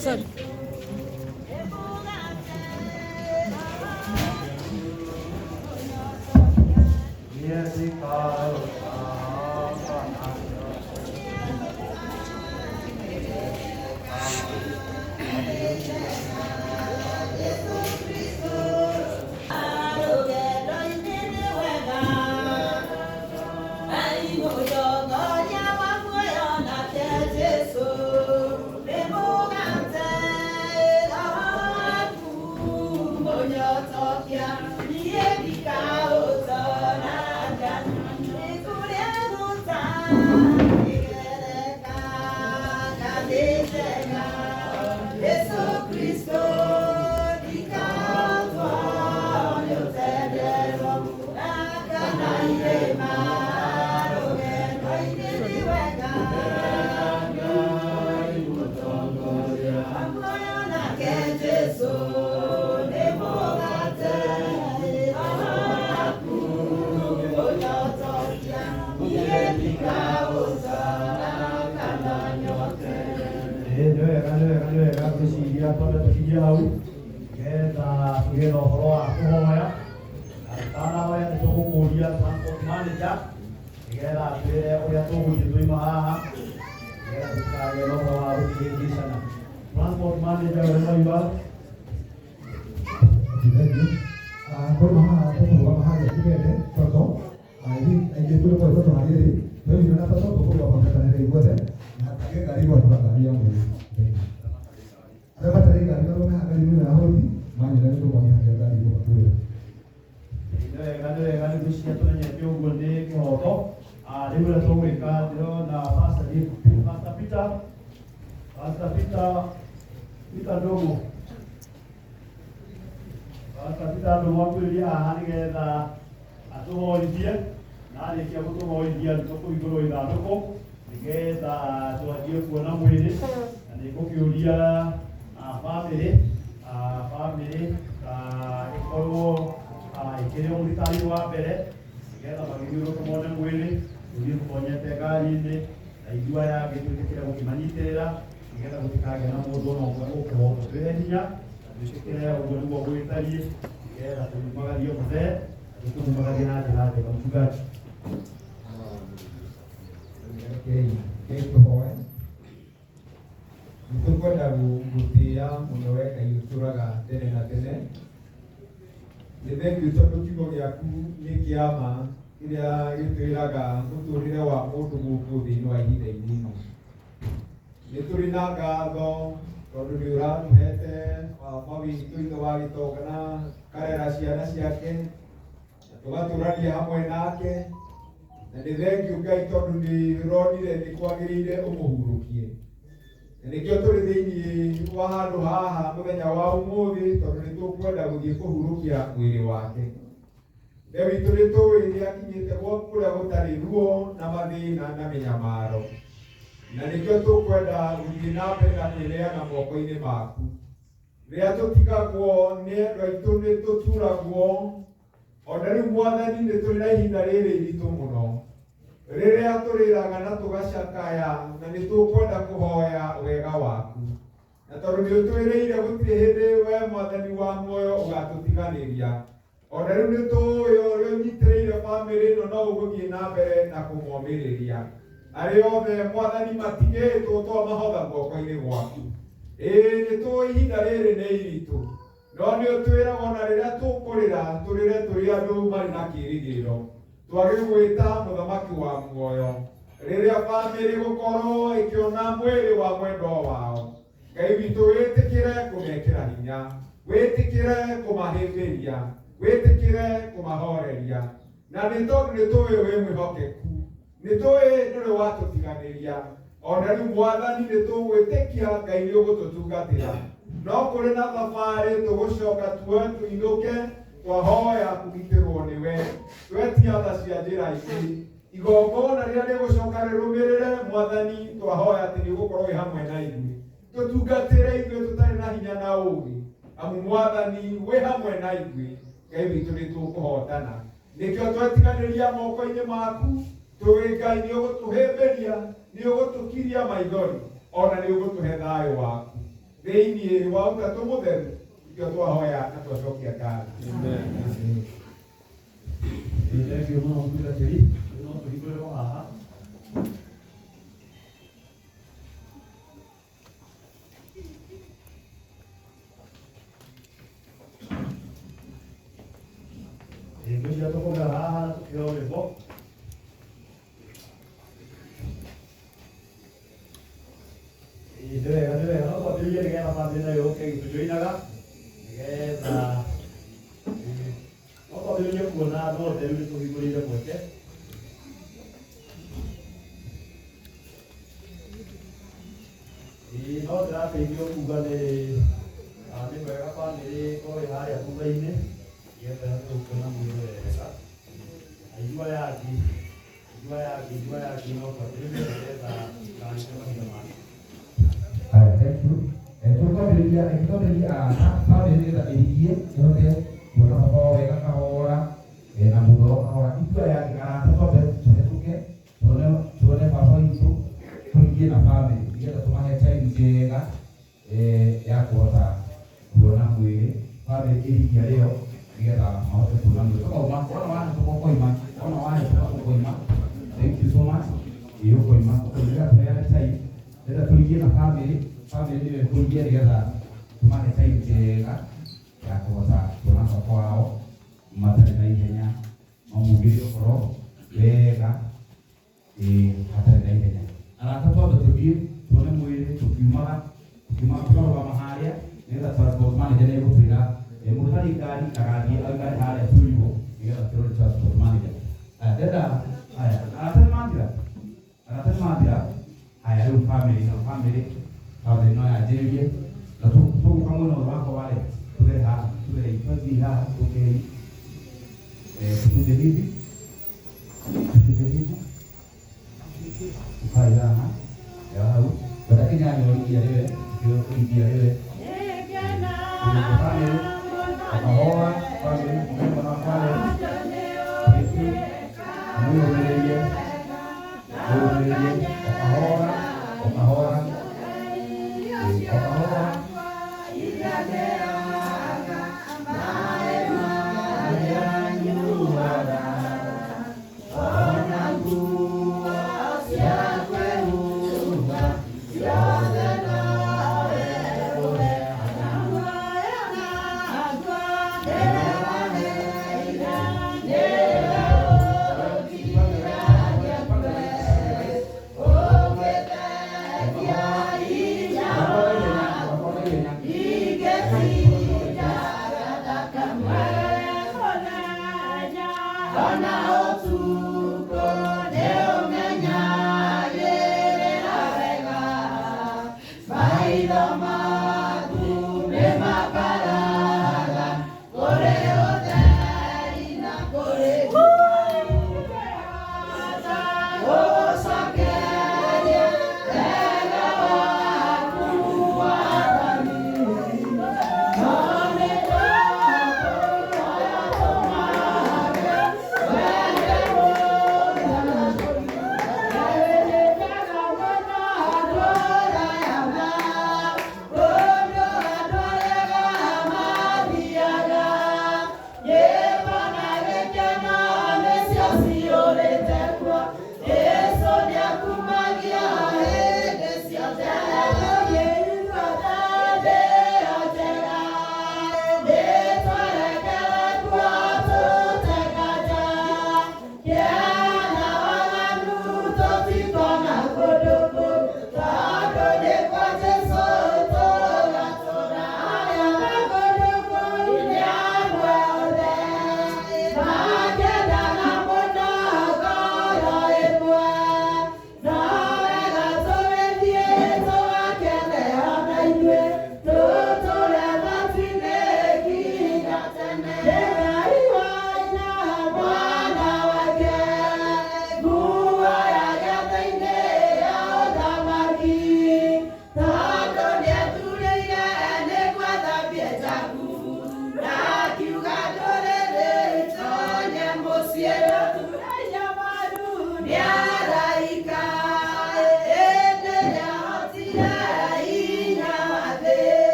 Sorry. Nĩ wega, nĩ wega, nĩ wega. Ngwĩciria twambe tũkinyie hau nĩgetha tũgĩe na ũhoro wa kũhoya, na tũtanahoya nĩ tũgũkũria transport manager nĩgetha atwĩre ũrĩa tũgũthiĩ twaima haha, nĩgetha tũtikagĩe na ũhoro wa gũkĩhĩngĩcana. Transport manager, ũrĩa maigua. Thank you. Twauma haha tũkũrũgama harĩa Kibete Toto. Aingĩ tũrĩ kwa Toto harĩa ĩrĩ. Twaingĩra na Toto tũkũrũgama tũkanĩre ithuothe na tage ngari gwatũra ngari ya mwĩrĩ. Thank you. Arĩa matarĩ ngari marũgame haha ngari-inĩ ĩno ya hoiti manyona nĩ tũkũmonia harĩa ngari ĩgũmakuĩra. Nĩ wega, nĩ wega. Nĩ ngwĩciria tũmenyete ũguo nĩ kĩhoto. Rĩu ũrĩa tũgwĩka, ndĩrona Pastor Pastor Peter, Pastor Peter, Peter Ndũng'ũ, Pastor Peter Ndũng'ũ akuhĩrĩrie haha nĩgetha atũhoithie, na arĩkia gũtũhoithia nĩ tũkũhingũrwo ithandũkũ nĩgetha twanjie kuona mwĩrĩ. Na nĩ ngũkĩũria bamĩrĩ ĩkorwo ĩkĩrĩ o mũritari wa mbere nĩgetha magĩthiũrũrũke mone mwĩrĩ, tũthiĩ tũtonyete ngari-inĩ, na ithuĩ aya angĩ twĩtĩkĩre gũkĩmanyitĩrĩra nĩgetha gũtikagĩe na mũndũ ona ũmwe ũkũhotwo. Twĩhe hinya na twĩtĩkĩre ũguo nĩguo gũgĩtariĩ, nĩgetha tũmumagarie mũthee na tũmumagarie na njĩra njega. Mchungaji. Rekei tũhoe. Nĩ tũkwenda gũtĩĩa mũno we Ngai ũtũraga tene na tene. Nĩ thengiũ tondũ kiugo gĩaku nĩ kĩa ma kĩrĩa gĩtwĩraga mũtũrĩre wa mũndũ gũkũ thĩ nĩ wa ihinda inini. Nĩ tũrĩ na ngatho tondũ nĩ ũratũhete baba witũ ithe wa gĩtonga na karera ciana ciake na tũgatũrania hamwe nake, na nĩ thengiũ Ngai tondũ nĩ ũronire nĩ kwagĩrĩire ũmũhurũkie, na nĩkĩo tũrĩ thĩinĩ wa handũ haha mũthenya wa ũmũthĩ, tondũ nĩ tũkwenda gũthiĩ kũhurũkia mwĩrĩ wake. Ithe witũ, nĩ tũĩ nĩ akinyĩte kũrĩa gũtarĩ ruo na mathĩna na mĩnyamaro, na nĩkĩo tũkwenda gũthiĩ na mbere na kwĩneana moko-inĩ maku. Rĩrĩa tũtigagwo nĩ endwa aitũ nĩ tũturagwo. Ona rĩu Mwathani, nĩ tũrĩ na ihinda rĩrĩ iritũ mũno rĩrĩa tũrĩraga na tũgacakaya, na nĩ tũkwenda kũhoya wega waku, na tondũ nĩ ũtwĩrĩire gũtirĩ hĩndĩ we Mwathani wa muoyo ũgatũtiganĩria. Ona rĩu nĩ tũĩ ũrĩa ũnyitĩrĩire bamĩrĩ ĩno no ũgũthiĩ na mbere na kũmomĩrĩria. Arĩa othe Mwathani matigĩtwo twamahotha guoko-inĩ gwaku. Ĩĩ, nĩ tũĩ ihinda rĩrĩ nĩ iritũ, no nĩ ũtwĩraga ona rĩrĩa tũkũrĩra tũrĩre tũrĩ andũ marĩ na kĩĩrĩgĩrĩro, twagĩgwĩta Mũthamaki wa muoyo. Rĩrĩa bamĩrĩ gũkorwo ĩkĩona mwĩrĩ wa mwendwa wao, Ngai witũ, wĩtĩkĩre kũmekĩra hinya, wĩtĩkĩre kũmahĩmbĩria, wĩtĩkĩre kũmahoreria, na nĩ tondũ nĩ tũĩ wĩ mwĩhokeku, nĩ tũĩ ndũrĩ watũtiganĩria. Ona rĩu Mwathani, nĩ tũgwĩtĩkia Ngai nĩ ũgũtũtungatĩra, no kũrĩ na thabarĩ tũgũcoka tuoe tũinũke. Twahoya kũgitĩrwo nĩwe, twetia tha cia njĩra-inĩ, igongona rĩrĩa rĩgũcoka rĩrũmĩrĩre. Mwathani, twahoya atĩ nĩ ũgũkorwo wĩ hamwe na ithuĩ, tũtungatĩre ithuĩ tũtarĩ na hinya na ũũgĩ, amu Mwathani wĩ hamwe na ithuĩ, Ngai witũ, nĩ tũkũhotana. Nĩkĩo twetiganĩria moko-inĩ maku, tũĩ Ngai nĩ ũgũtũhĩmbĩria, nĩ ũgũtũkiria maithori, ona nĩ ũgũtũhe thayũ waku. Thĩinĩ wa Ũtatũ Mũtheru nĩkĩo twahoya na twacokia ngatho. Amen. Thank you mũno mũtungatĩri. Rĩu no tũhingũrĩrwo haha. Ngwĩciria tũkũgera haha na tũkĩheo rwĩmbo. Ĩĩ, nĩ wega, nĩ wega. No twambĩrĩrie nĩgetha bamĩrĩ nayo yũke ĩgĩtũjoinaga, nĩgetha no twambĩrĩrie kuona andũ othe rĩu nĩtũhingũrĩire mweke. Ĩĩ, no ndĩrateithio kuga nĩ nĩ wega bamĩrĩ ĩkorwo ĩ harĩa thutha-inĩ nĩgetha ĩhote gũkuona mwĩrĩ wega. Na ithuĩ aya angĩ, ithuĩ aya angĩ, ithuĩ aya angĩ no twambĩrĩrie nĩgetha tũtikanyite mahinda mangĩ. Haya, thank you. Tũkwambĩrĩria, reke twambĩrĩrie arata, bamĩrĩ nĩgetha ĩrigie ĩhote kuona baba wao wega kahora, na mũthee wao kahora. Ithuĩ aya angĩ arata twambe tũhetũke tuone tuone baba witũ, tũrigie na bamĩrĩ nĩgetha tũmahe time njega ya kũhota kuona mwĩrĩ. Bamĩrĩ ĩrigie arĩo nĩgetha mahote kuona mwĩrĩ. Tũkauma, wona wahĩtũka ũkoima, wona wahĩtũka ũkoima. Thank you so much. Ĩĩ ũkoima, ũkoima nĩgetha tũheane time, nĩgetha tũrigie na bamĩrĩ, bamĩrĩ nĩyo ĩkũrigia nĩgetha tũmahe time njega ya kũhota kuona baba wao matarĩ na ihenya, mamugĩre ũhoro wega, ĩĩ hatarĩ na ihenya. Arata twambe tũthiĩ tuone mwĩrĩ tũkiumaga, tũkiumaga tũkarũgama harĩa nĩgetha transport manager nĩ egũtwĩra mũndũ ũtarĩ ngari ndagathiĩ aikare harĩa twĩrirwo nĩgetha tũrore transport manager. Haya, ndĩrenda haya, arata nĩ mathira? Arata nĩ mathira? Haya, rĩu bamĩrĩ na bamĩrĩ, bamĩrĩ no yanjĩrĩrie na tũgũka mwena ũyũ wakwa wa left, tũgere haha, tũgere twathiĩ haha tũke tukuje hivi, tukuje hivi, ukai haha ya hau wenda kinyanya ũrigia rĩwe, ũrigia rĩwe bamĩrĩ ũkahora bamĩrĩ mũme mwena wakwa wa left. Thank you. Mwĩyũmĩrĩrie, mwĩyũmĩrĩrie, ũkahora, ũkahora, ũkahora.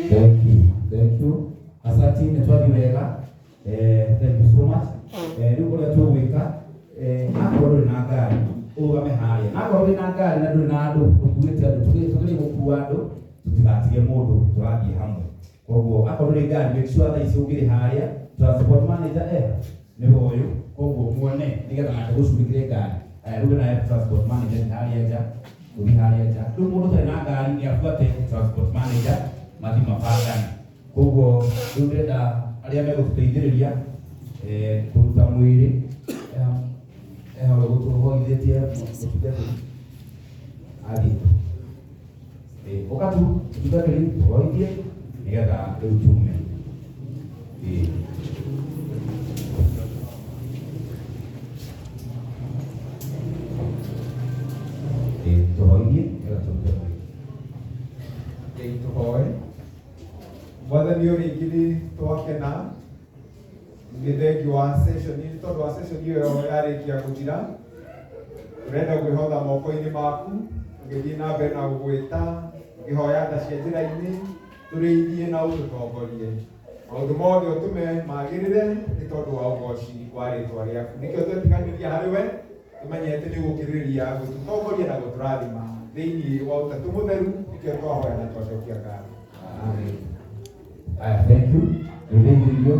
Thank you. Thank you. Asante nĩ twathi wega. Thank you so much. Rĩu ũrĩa tũgwĩka, akorwo ndũrĩ na ngari, ũrũgame harĩa. Na akorwo wĩ na ngari na ndũrĩ na andũ, ũkuĩte andũ, tũgerie gũkua andũ, tũtigatige mũndũ, tũrathiĩ hamwe. Koguo akorwo ndũrĩ ngari, make sure thaa ici ũngĩrĩ harĩa, transport manager eha, nĩwe ũyũ. Koguo muone nĩgetha nake gũcurĩkĩre ngari. Aya, rĩu naye transport manager nĩ harĩa nja, ũthiĩ harĩa nja. Rĩu mũndũ ũtarĩ na ngari nĩ abuate transport manager mathiĩ mabangane. Koguo rĩu ndĩrenda arĩa megũtũteithĩrĩria kũruta mwĩrĩ ũrĩa gũtũhoithĩtie mũtungatĩri athiĩ. Ũka tu mũtungatĩri tũhoithie nĩgetha rĩu tume. Tũhoithie nĩgetha tũrute mwĩrĩ. Ngai tũhoe. Mwathani ũyũ rĩngĩ nĩ twakena nĩ thengiũ wa session nĩ tondũ wa session ĩyo yarĩkia gũthira tũrenda gwĩhotha moko-inĩ maku ũgĩthiĩ na mbere na gũgwĩta ũkĩhoya tha cia njĩra-inĩ tũrĩithie na ũtũtongorie maũndũ mothe ũtũme magĩrĩre nĩ tondũ wa ũgoci wa rĩtwa rĩaku nĩkĩo twetiganĩria harĩ we tũmenyete nĩ gũkĩrĩrĩria gũtũtongoria na gũtũrathima thĩinĩ wa ũtatũ mũtheru nĩkĩo twahoya na twacokia ngatho. Amen. Aya, thank you. Nĩ ũteithĩrĩrio.